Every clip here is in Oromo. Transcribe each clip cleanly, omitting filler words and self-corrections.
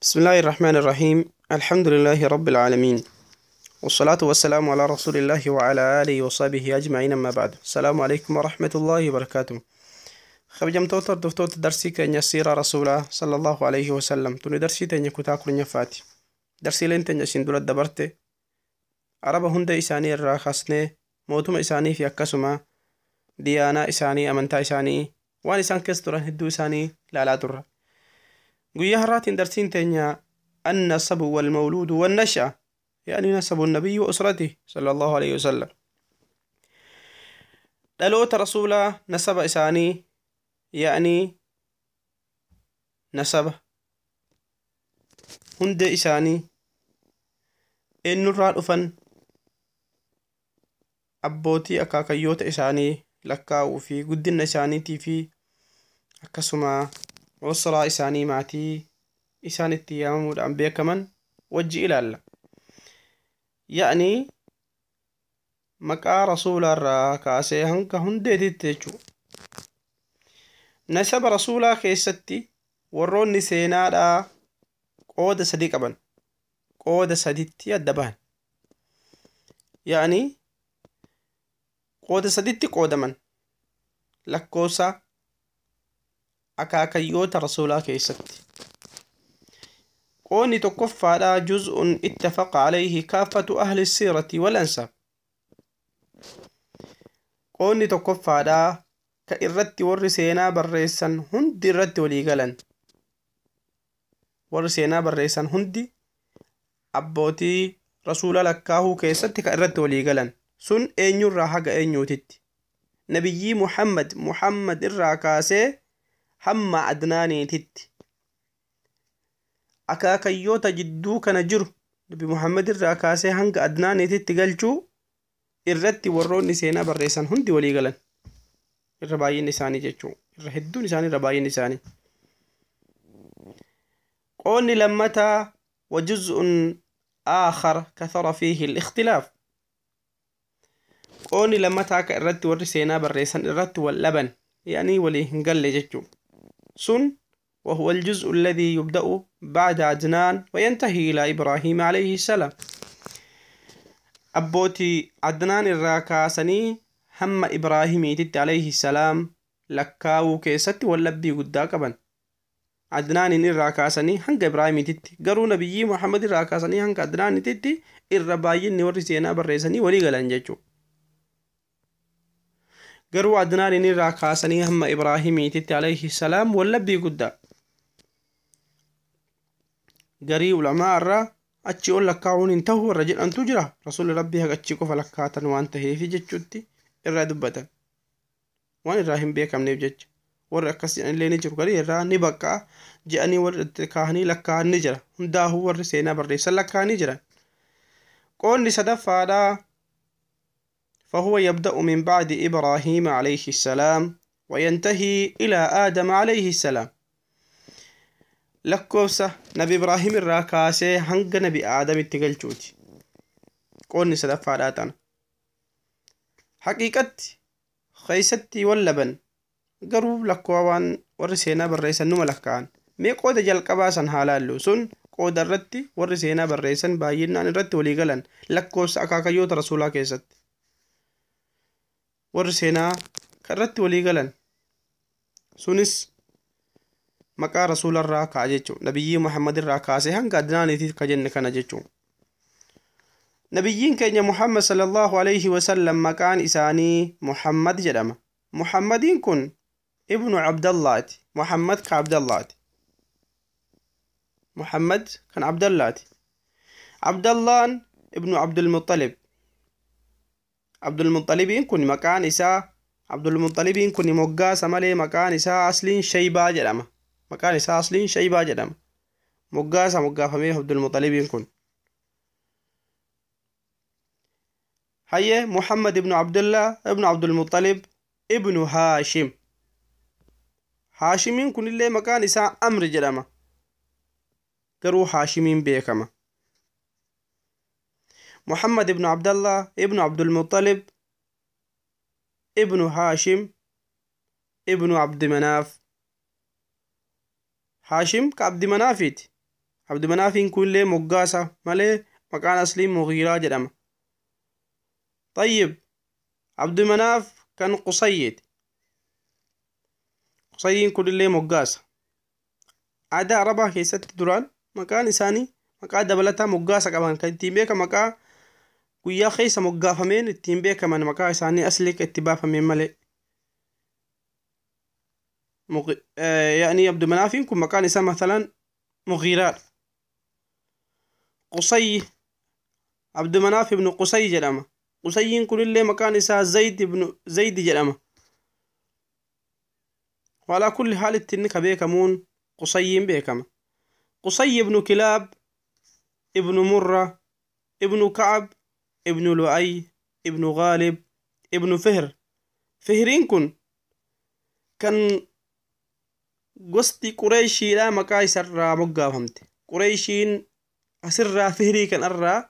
بسم الله الرحمن الرحيم. الحمد لله رب العالمين، والصلاة والسلام على رسول الله وعلى آله وصحبه أجمعين، أما بعد، السلام عليكم ورحمة الله وبركاته. Kabajamtoota hordoftoota darsii keenya siira rasuulaa sallallahu alaihi wasallam, tuni darsii teenya kutaa 10ffaati. Darsiileen teenya isin dura dabarte Araba hunda isaanii irraa kaasnee, mootuma isaanii fi akkasuma diyaanaa isaanii, amantaa isaanii, waan isaan keessa turan hedduu isaanii ilaalaa turra. Guyyaa har'aatiin darsiin teenya النسب والمولود والنشأة، يعني نسب النبي وأسرته صلى الله عليه وسلم. Dhaloota rasuulaa, nasaba isaanii, يعني nasaba hundee isaanii, eenyurraa dhufan, abbootii akaakayyoota isaanii lakkaa'uu fi guddina isaaniitii fi akkasuma usraa isaanii, maatii isaan itti yaamamuudhaan beekaman wajji ilaalla. يعني maqaa rasuulaarraa kaasee hanga hundeetitti jechuudha. Nasaba rasuulaa keessatti warroonni seenaadhaa qooda sadi qaban. Qooda saditti adda bahan. يعني qooda saditti qoodaman lakkoofsa akaakayyoota rasuulaa keessatti. Qoonni tokkoffaadhaa جزء اتفق عليه كافة أهل السيرة والأنساب. Qoonni tokkoffaadhaa ka irratti warri seenaa barreessan hundi irratti walii galan. Warri seenaa barreessan hundi abbootii rasuula lakkaahuu keessatti ka irratti walii galan. Sun eenyurraa haga eenyuutitti? Nabiyyii Muhammad irraa kaasee hamma Adnaaniititti. Akaakayyoota jidduu kana jiru, Nabi Muhammad irraa kaasee hanga Adnaaniititti galchuu irratti warroonni seenaa barreessan hundi walii galan. Irra baay'inni isaanii jechuudha. Irra hedduun isaanii, irra baay'inni isaanii. Qoonni lammataa وجزء آخر كثر فيه الاختلاف. Qoonni lammataa ka irratti warri seenaa barreessan irratti wal dhaban, يعني walii hin galle jechuudha. Sun وهو الجزء الذي يبدأ بعد عدنان وينتهي إلى إبراهيم عليه السلام. Abbootii Adnaan irraa kaasanii hamma Ibraahimiititti عليه السلام lakkaawuu keessatti wallabbii guddaa qaban. Adnaanin irraa kaasanii hanga Ibraahimiititti, garuu nabiyyii Muhammad irraa kaasanii hanga Adnaaniititti irra baay'inni warri seenaa barreessanii walii galan jechuudha. Garuu Adnaanin irraa kaasanii hamma Ibraahimiititti عليه السلام wallabbii guddaa. Garii ulamaa irraa achi ol lakkaa'uun hin ta'u warra jedhantu jira. Rasuulli Rabbii haga achii qofa lakkaatan waan ta'eef jechuutti irraa dubbatan. Waan irraa hin beekamneef jecha. Warri akkas jedhanillee ni jiru. Garii irraa ni baqqaa jedhanii warri itti kaahanii lakkaa'an ni jira. Hundaafuu warri seenaa barreessan lakkaa'anii jiran. Qoonni sadaffaadhaa فهو يبدأ من بعد إبراهيم عليه السلام وينتهي إلى آدم عليه السلام. Lakkoofsa Nabi Ibraahim irraa kaasee hanga Nabi Aadamitti galchuuti. Qoonni sadaffaadhaa tana. Haqiiqatti keessatti wallaban, garuu lakkoo waan warri seenaa barreessan numa lakkaa'an. Mee qooda jalqabaa san haa laallu. Sun qooda irratti warri seenaa barreessan baay'inaan irratti walii galan lakkoofsa akaakayyoota rasuulaa keessatti. Warri seenaa kan irratti walii galan sunis maqaa rasuularraa ka'a jechuudha. Nabiyyii Muhammad irraa kaasee hanga Adnaaniitiif ka jenne kana jechuudha. Nabiyyiin keenya Muhammad صلى الله عليه وسلم maqaan isaanii Muhammad jedhama. Muhammadiin kun ibnu Abdallaati. Muhammad ka Abdallaati. Muhammad kan Abdallaati. Abdallaan ibnu Abdulmuxalib. Abdulmuxalibiin kun maqaan isaa, Abdulmuxalibiin kun moggaasa malee maqaan isaa asliin Shaybaa jedhama. Maqaan isaa asliin Shaybaa jedhama. Moggaasa moggaafameef Abdulmuxalibiin kun. Hayyee, Muhammad ibnu Abdullah ibnu Abdulmuxalib ibnu Haashim. Haashimiin kunillee maqaan isaa Amri jedhama. Garuu Haashimiin beekama. Muhammad ibnu Abdallah ibnu Abdulmuxalib ibnu Haashim ibnu Abdimanaaf. Haashim ka Abdimanaafiiti. Abdi Manaafiin kunillee moggaasa malee maqaan aslii Mughiiraa jedhama. Tayyib, Abdi Manaaf kan Qusayyiiti. Qusayyiin kunillee moggaasa. Aadaa Arabaa keessatti duraan maqaan isaanii maqaa dabalataa moggaasa qaban kan ittiin beekaman maqaa guyyaa keessa moggaafameen ittiin beekaman maqaa isaanii aslii itti baafameen malee. Yaani Abdi Manaafiin kun maqaan isaa masalan Mughiiraadha. Qusayyi, Abdi Manaaf ibnu Qusayyi jedhama. Qusayyiin kunillee maqaan isaa Zayd ibnu Zayd jedhama. Walaa kulli haalitti inni ka beekamuun Qusayyiin beekama. Qusayyi ibnu Kilaab, ibnu Murra, ibnu Ka'ab, ibnu Lu'ay, ibnu Gaalib, ibnu Fihr. Fihriin kun kan gosti Qureeshiidhaa maqaa isarraa moggaafamte. Qureeshiin asirraa Fihrii kanarraa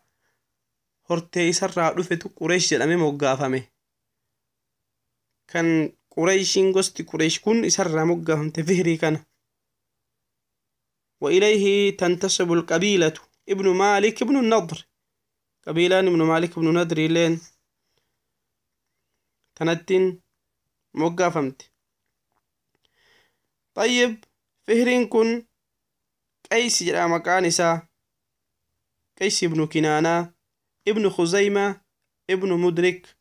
hortee isarraa dhufetu Qureesh jedhamee moggaafame. Kan Qureeshiin gosti Qureesh kun isarraa moggaafamte Fihrii kana. وإليه تنتسب القبيلة ابن مالك ابن النضر. قبيلان ابن مالك ابن نضر لين تنتين مقافمت. طيب، فهرين كن قيس جرى مكان إسا قيس ابن كنانة ابن خزيمة ابن مدرك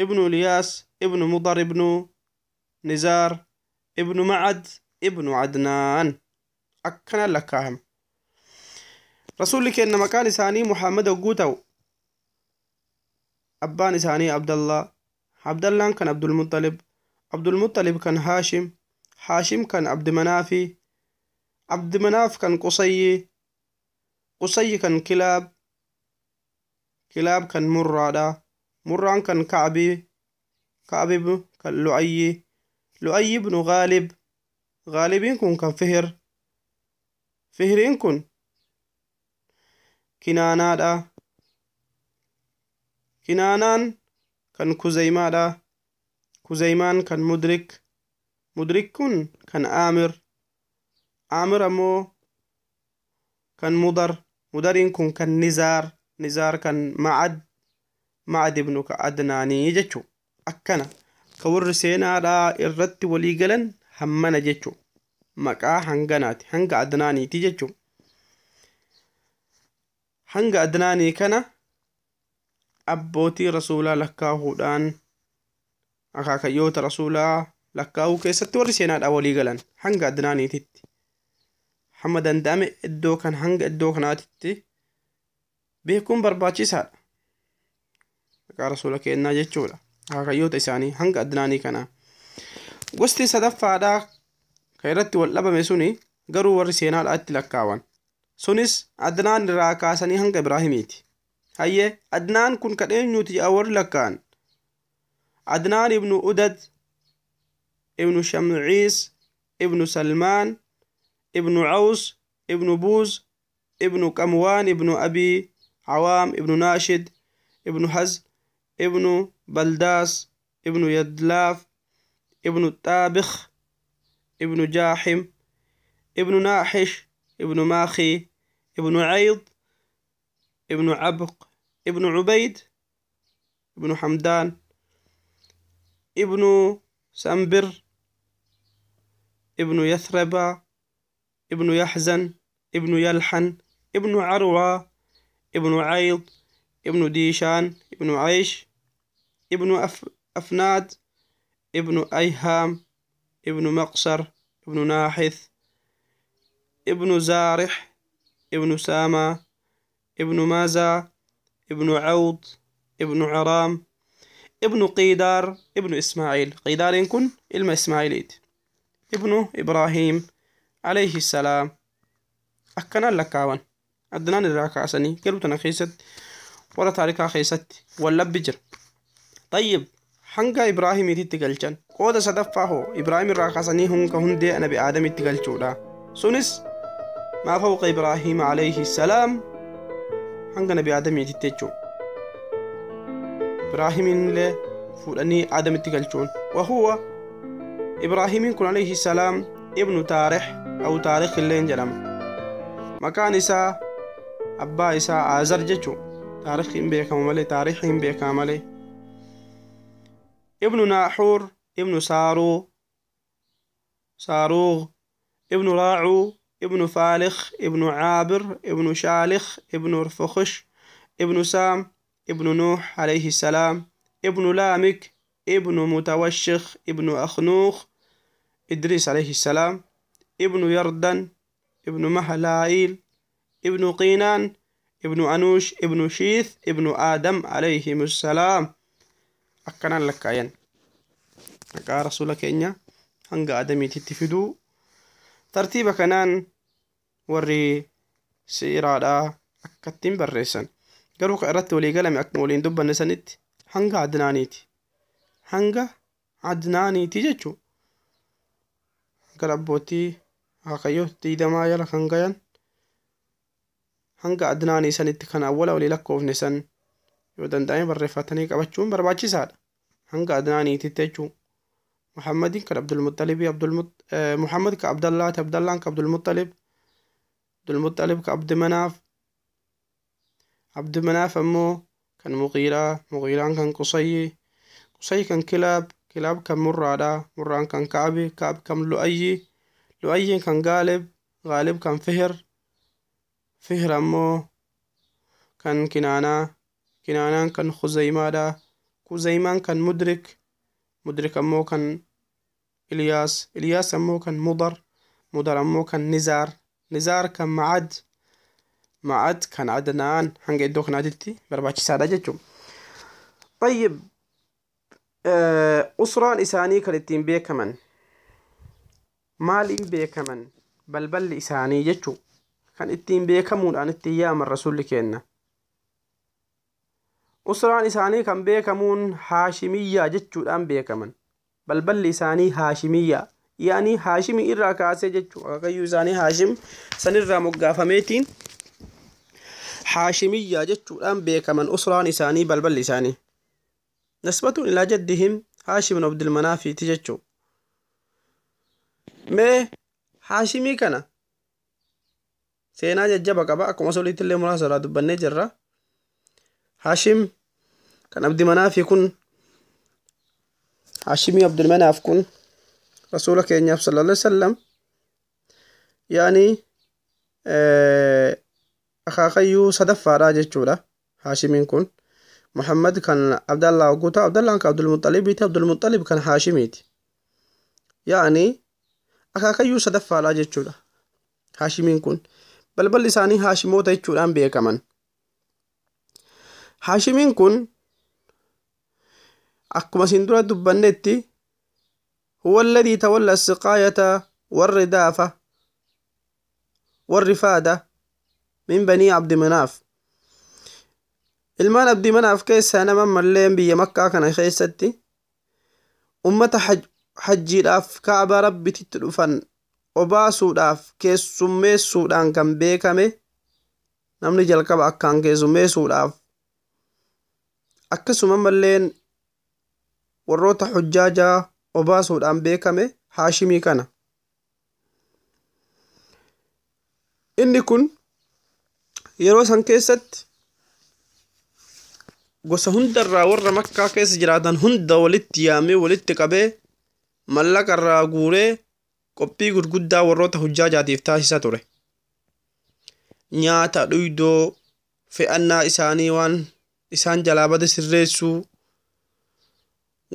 ابن الياس ابن مضر ابن نزار ابن معد ابن عدنان. Akkana lakkaa'ama. Rasuulli kenna maqaan isaanii Muhammad hogguu ta'u abbaan isaanii Abdallaa, Abdallaan kan Abdulmuxalib, Abdulmuxalib kan Haashim, Haashim kan Abdimanaafi, Abdimanaaf kan Qusayyi, Qusayyi kan Kilaab, Kilaab kan Murraadha, Murraan kan Ka'bii, Ka'bi kan Lu'ayyi, Lu'ayyi ibnu Gaalib, Gaalibiin kun kan Fihir, Fihriin kun Kinaanaadha. Kinaanaan kan Kuzeymaadha. Kuzeymaan kan Mudrik. Mudrik kun kan Aamir. Aamir ammoo kan Mudar. Mudariin kun kan Nizaar. Nizaar kan Ma'ad. Ma'ad ibnu ka Adnaanii jechuu. Akkana ka warri seenaadhaa irratti walii galan hammana jechuu. Maqaa hanganaati, hanga Adnaaniiti jechuu. Hanga Adnaanii kana abbootii rasuulaa lakkaahuudhaan akaakayyoota rasuulaa lakkaa'uu keessatti warri seenaadhaa walii galan hanga Adnaaniititti. Hamma danda'ame iddoo kan hanga iddoo kanaatitti beekuun barbaachisaadha. Maqaa rasuula kennaa jechuudha. Akaakayyoota isaanii hanga Adnaanii kanaa. Gosti sadaffaadhaa kan irratti wal dhabame suni garuu warri seenaadhaa itti lakkaawan. Sunis Adnaan irraa kaasanii hanga Ibraahimiiti. Hayyee, Adnaan kun kan eenyuuti jedha warri lakkaa'an. Adnaan ibnu Udad, ibnu Shamciis, ibnu Salmaan, ibnu Caws, ibnu Buuz, ibnu Qamwaan, ibnu Abi Cawaam, ibnu Naashid, ibnu Haz, ibnu Baldaas, ibnu Yadlaaf, ibnu Xaabikh, ibnu Jaaxim, ibnu Naaxish, ibnu Maakhi, ibnu Cayd, ibnu Cabq, ibnu Cubayd, ibnu Xamdaan, ibnu Sambir, ibnu Yathraba, ibnu Yaxzan, ibnu Yalxan, ibnu Carwa, ibnu Cayd, ibnu Diishaan, ibnu Caysh, ibnu Afnaad, ibnu Ayhaam, ibnu Maqsar, ibnu Naaxith, ibnu Zaarix, ibnu Saama, ibnu Maazaa, ibnu Cawd, ibnu Caraam, ibnu Qiidaar, ibnu Ismaaciil. Qiidaariin kun ilma Ismaaciiliiti. Ibnu Ibraahiim alayhi salaam. Akkanaan lakkaawan. Adnaan irraa kaasanii garuu tana keessatti warra taarikaa keessatti wallabbi jira. Tayyib, hanga Ibraahimiititti galchan. Qooda sadaffaa hoo Ibraahim irraa kaasanii hanga hundee nabi Aadamitti galchuudha. Sunis maa fawqa Ibraahim alayhi salaam hanga nabi Aadamiititti jechuudha. Ibraahimiin illee fuudhanii Aadamitti galchuun. Wahuwa Ibraahimiin kun alayhi salaam ibnu Taarix aw Taarix illeen jedhama. Maqaan isaa abbaa isaa Aazar jechuu taariikhiin beekama malee taariikhiin beekama malee. Ibnu Naaxuur ibnu Saaruu Saaruuq ibnu Raacuu ibnu Faalikh ibnu Caabir ibnu Shaalikh ibnu Rfukush ibnu Saam ibnu Nuux alayhi salaam ibnu Laamik ibnu Mutawashikh ibnu Akhnuukh إدريس عليه السلام ابن يردن ابن مهلائيل ابن قينان ابن أنوش ابن شيث ابن آدم عليهم السلام. أكنا لك أين أكا رسولك إنيا هنگا آدمي تتفدو ترتيب كنان وري سيرادا أكتين بريسان قروك أردت ولي قلمي أكمولين دبا نسنت هنگا عدنانيتي هنگا عدنانيتي جتشو gara abbootii akaakayyoo diidamaa jala kan gayan hanga adnaanii sanitti kan awwala walii lakkoofne san yoo danda'ame barreeffatanii qabachuun barbaachisaadha. Hanga adnaaniititti jechuu Muhammadin kan Abdulmuxalibii Muhammad ka Abdallaati Abdallaan ka Abdulmuxalib Abdulmuxalib ka Abdimanaaf Abdimanaaf ammoo kan Muqiiraa Muqiiraan kan Qusayyi Qusayyi kan Kilaab Kilaab kan Murraadha Murraan kan Ka'abi Ka'ab kan Lu'ayyi Lu'ayyiin kan Gaalib Gaalib kan Fihir Fihir ammoo kan Kinaanaa Kinaanaan kan Khuzaymaadha Khuzaymaan kan Mudrik Mudrik ammoo kan Iliyaas Iliyaas ammoo kan Mudar Mudar ammoo kan Nizaar Nizaar kan Macad Macad kan Adnaan hanga iddoo kanaatitti barbaachisaadha jechuudha. طيب usraan isaanii kan ittiin beekaman maaliin beekaman balballi isaanii jechuu kan ittiin beekamuudhaan ittiin yaaman rasuulli kenna. Usraan isaanii kan beekamuun haashimiyyaa jechuudhaan beekaman balballi isaanii haashimiyyaa yaanii haashimii irraa kaasee jechuu akaakayyuu isaanii haashim sanirraa moggaafameetiin haashimiyyaa jechuudhaan beekaman usraan isaanii balballi isaanii. نسبة إلى جدهم هاشم بن عبد المناف تجتشو مي هاشمي كان سينا ججبا قبا أكو مسؤولية اللي مناصرة دبني جرة هاشم كان عبد مناف يكون هاشمي عبد المناف كن رسولك صلى الله عليه وسلم يعني أخاخيو صدفة راجتشو هاشمين كن محمد كان عبد الله وقوتا عبد الله كان عبد المطلب عبد المطلب كان هاشميتي يعني akaakayyuu sadaffaadha jechuudha. Haashimiin kun balballi isaanii haashimoota jechuudhaan beekaman. Haashimiin kun akkuma isin dura dubbannetti huwa alladhii tawalla as-siqaayata warridaafa warrifaada min banii Abdi Manaaf. Ilmaan Abdi Manaaf keessaa nama malleen biyya Makkaa kana keessatti ummata hajjiidhaaf Kaaba Rabbititti dhufan obaasuudhaaf keessummeessuudhaan kan beekame namni jalqaba akkaan keessummeessuudhaaf akkasuma malleen warroota hujjaajaa obaasuudhaan beekame Haashimii kana. Inni kun yeroo san keessatti gosa hundarraa warra Makkaa keessa jiraatan hunda walitti yaamee walitti qabee mallaqa irraa guuree qophii gurguddaa warroota hujjaajaatiif taasisaa ture. Nyaata dhuydoo fe'annaa isaanii waan isaan jalaa bade sirreessuu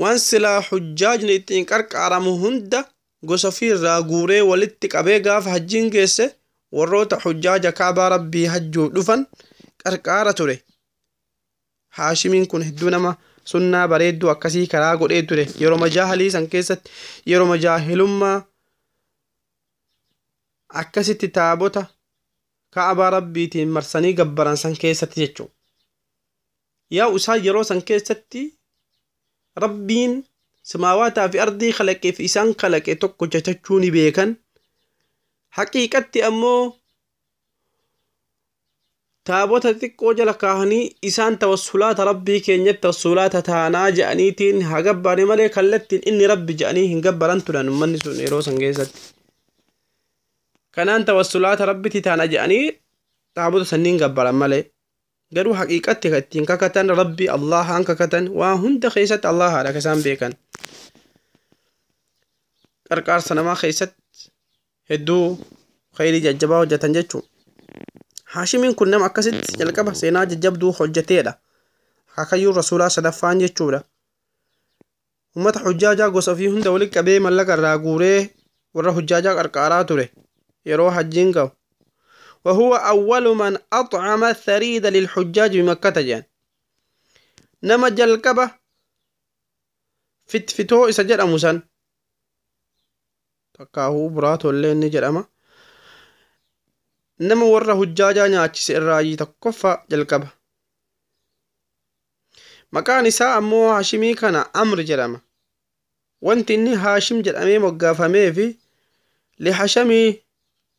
waan silaa hujjaajni ittiin qarqaaramu hunda gosa ofiirraa guuree walitti qabee gaafa hajjiin geesse warroota hujjaaja Kaabaa Rabbii hajjuuf dhufan qarqaara ture. Haashimiin kun hedduu nama sunnaa bareedduu akkasii karaa godhee ture yeroo majaahilii san keessatti yeroo majaahilummaa akkasitti taabota Kaabaa Rabbiitiin marsanii gabbaran san keessatti jechuudha. Yaa isaan yeroo san keessatti Rabbiin samaawaataa fi ardii kalaqee fi isaan kalaqe tokko jechuu ni beekan. Haqiiqatti ammoo taabota xiqqoo jala kaahanii isaan tawassulaata Rabbii keenyatti tawassulaata taanaa je'aniitiin haa gabbaane malee kallattiin inni Rabbi je'anii hin gabbaran turan uummanni sun yeroo san keessatti. Kanaan tawassulaata rabbitti taana je'anii taabota sanniin gabbaran malee. Garuu haqiiqatti kan ittiin kakatan rabbi Allahaan kakatan waan hunda keessatti Allahaadha kan isaan beekan. Qarqaarsa namaa keessatti hedduu khayrii jajjabaa hojjetan jechuudha. Haashimiin kun nama akkasitti jalqaba seenaa jajjabduu hojjeteedha. Akaakayyuun rasuulaa sadaffaan jechuudha. Uummata hujjaajaa gosa ofii hunda walitti qabee mallaqa irraa guuree warra hujjaajaa qarqaaraa ture yeroo hajjiin ga'u. وهو أول من أطعم الثريد للحجاج بمكة جان. نما جلقبة فتفتو إسا جرأ سن تكاهو براتو اللي نجر أما نما ورا حجاجا نياچس الراجي تكفى جلقبة مكان إساء أمو هاشمي كان أمر جرأما وانت إني هاشم جرأمي مقافمي في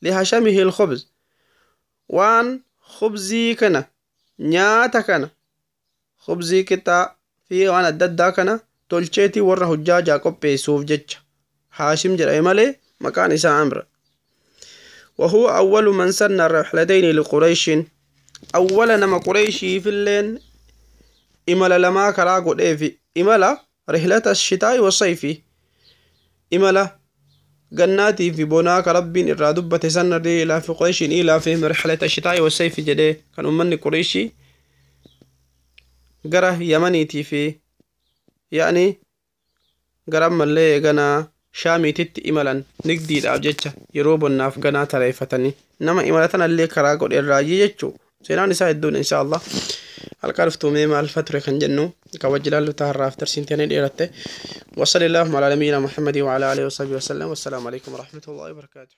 لحشمه الخبز waan khubzii kana nyaata kana khubzii qixxaa fi waan adda addaa kana tolcheetii warra hujjaajaa qopheessuuf jecha haashim jedhame malee maqaan isaa amra. وهو أول من سن الرحلتين لقريش أول نما قريشي في اللين إملا لما كرا قد إملا رحلة الشتاء والصيف إملا gannaatii fi bonaa ka rabbiin irraa dubbate sanarree ilaa fi qureeshiin ilaa fi rixlata shitaa'i wasayfi jedhee kan ummanni qureeshii gara yamaniitii fi yaa'ni gara ammallee ganaa shaamiititti imalan nigdiidhaaf jecha yeroo bonnaaf ganaa tareeffatanii nama imala tanallee karaa godhe irraayyii jechuu seenaan isaa hedduun insha Allah halkaa dhuftuumee maal fa ture kan jennu kabajilaallu taharraaf tarsiintanii dheeratte. وصلى اللهم على نبينا محمد وعلى آله وصحبه وسلم والسلام عليكم ورحمة الله وبركاته.